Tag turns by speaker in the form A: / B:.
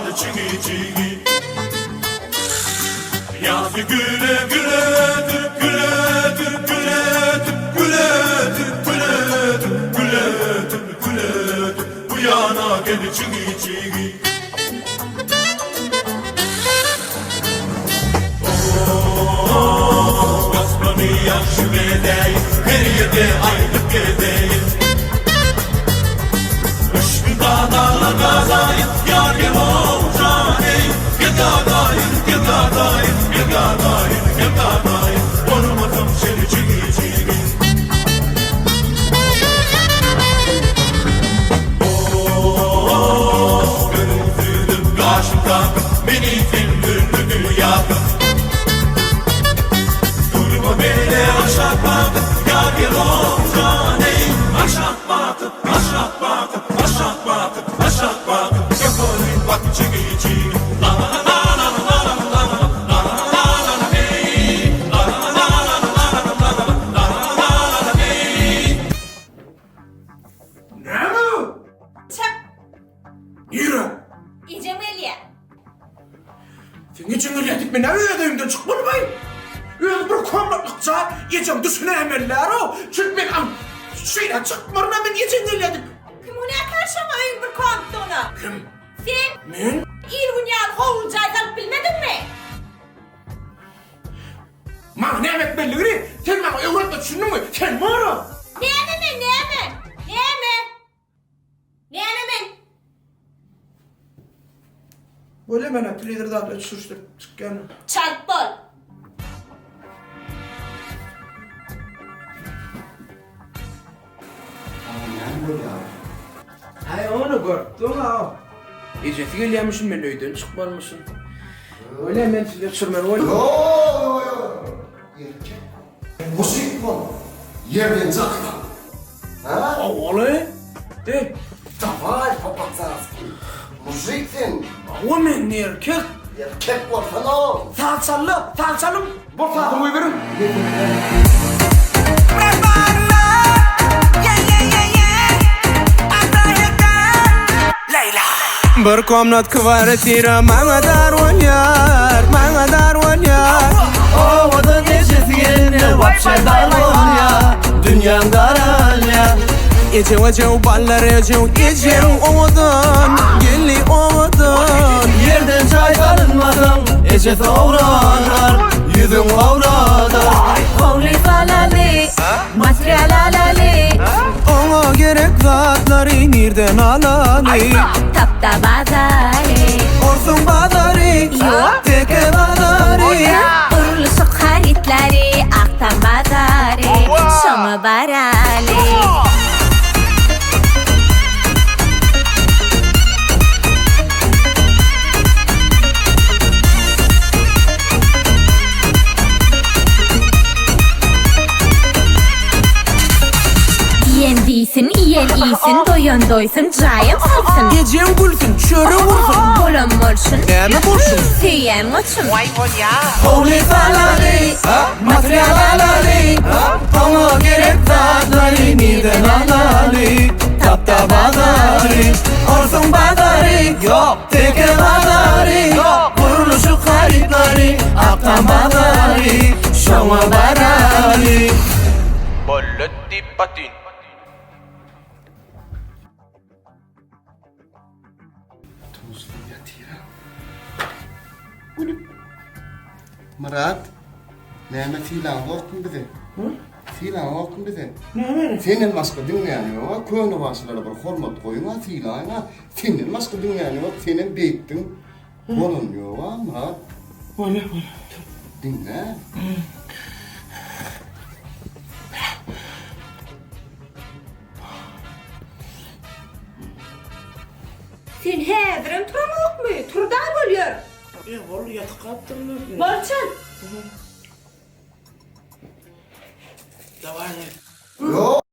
A: Alaly çigi çigi Ýazy güle güle ötüp güle ötüp güle ötüp güle ötüp güle ötüp güle ötüp güle ötüp Bu ýana gel çigi çigi Osmany ýagşy bezeýin, Her ýerde aýdyp gezeýin. Yşkyňda daglar gazaýyn, Ýar gel-ow, jan-eý! Gel gadaýyn, gel gadaýyn, Gel gadaýyn, gel gadaýyn, Bolmasam seni jigi-jigi. Gözüň süzüp, gaşyň kakyp, Meni sen dürli ýakyp. Durma beýle aşak bakyp, Ýar gel-ow, jan-eý! Aşak bakyp, aşak bakyp, Aşak bakyp, aşak bakyp, Ýokary bak jigi-jigi. La-la-la-la-la-la-la-la, La-la-la-la-la heý! La-la-la-la-la-la-la, La-la-la-la-la heý!
B: Näme?
C: Çyk!
B: Nirä?
C: Ejem gelýär.
B: Seň ejeň gelýär diýip men näme öz öýümden çykmalymaý? Özi bir komnatlyk jaý, ejeň düşünäýmeliler-ow. Çünki men aň şeýle çykmaryn-a men ejeň gelýär diýip.
C: Kim günäkär şoňa öýüň bir komtdygyna?
B: Kim?
C: Sen.
B: Men?
C: Il-gün ýaly howly jaý salyp bilmediňmi?
B: Maňa näme etmelidigini sen maňa öwretme düşündiňmi? Sen bar-a!
C: Näme men näme? Näme? Näme men?
B: Bolýa men-ä telewizor zat öçürişdirip çykýan.
C: Çalt bol.
D: Saňa näme bolýar?
B: Häý ony görüpdiň-a. Ejesi gelýärmişin men öýden çykmalymyşyn. Bolýa men sizi öçürmeli bolýan.
D: Ýo-ýo-ýo. Erkek bol. Mujik bol. Ýerden jaý sal. Hä?
B: Hawa-le. De.
D: Dawaý po pacanski. Mujik sen.
B: Hawa men erkek.
D: Erkek bolsana.
B: Saz çal-la, saz çalyň. Bol sazyňy goýberiň.
E: Bir komnat kwartira maňa dar bolýar, maňa dar bolýar. Owadan ejesi gelende wapşe dar bolýar, dünýäm daralýar. Ejeň ejeň ballar ejeň ejeň owadan, gelni owadan. Ýerden jaý salynmasaň ejesi owranar, ýüzüň owradar.
C: Howly salaly, material alaly.
E: Oňa gerek zatlary nirden alaly?
C: Tapda bazary.
E: Orsuň bazary,
C: Ýok.
E: Teke bazary.
C: Gurluşyk harytlary, Aktam bazary. Şoňa baraly. Iýen diýsin, iýen iýsin, doýan doýsun, jaýam salsyn.
E: Ejeň gülsün, çörek ursun.
C: Bolan bolşun.
E: Näme bolşun?
C: Söýýän goçum.
E: Howly salaly, material alaly, Oňa gerek zatlary nirden alaly? Tapda bazary, orsuň bazary, ýok, teke bazary, ýok, gurluşyk harytlary, Aktam bazary, şoňa baraly.
F: Bolletti patin.
D: Tuzly ýatyra. Gülüp. Myrat, näme sylaňokmy bizi?
B: Hı?
D: Sylaňokmy bizi?
B: Näme?
D: Senden başga diňleýän ýok-a, köne bagşylara bir hormat goýuň-a, sylaýyň-a. Senden başga diňleýän ýok, senem beýtdiň. Bolan ýok-a, Myrat.
B: Bolýa, bolýa.
D: Diňle.
C: Sen häzirem turaňokmy? Tur-da bolýar.
B: E, boldy, ýatyp galypdyryn.
C: Bol çal.
B: Daway.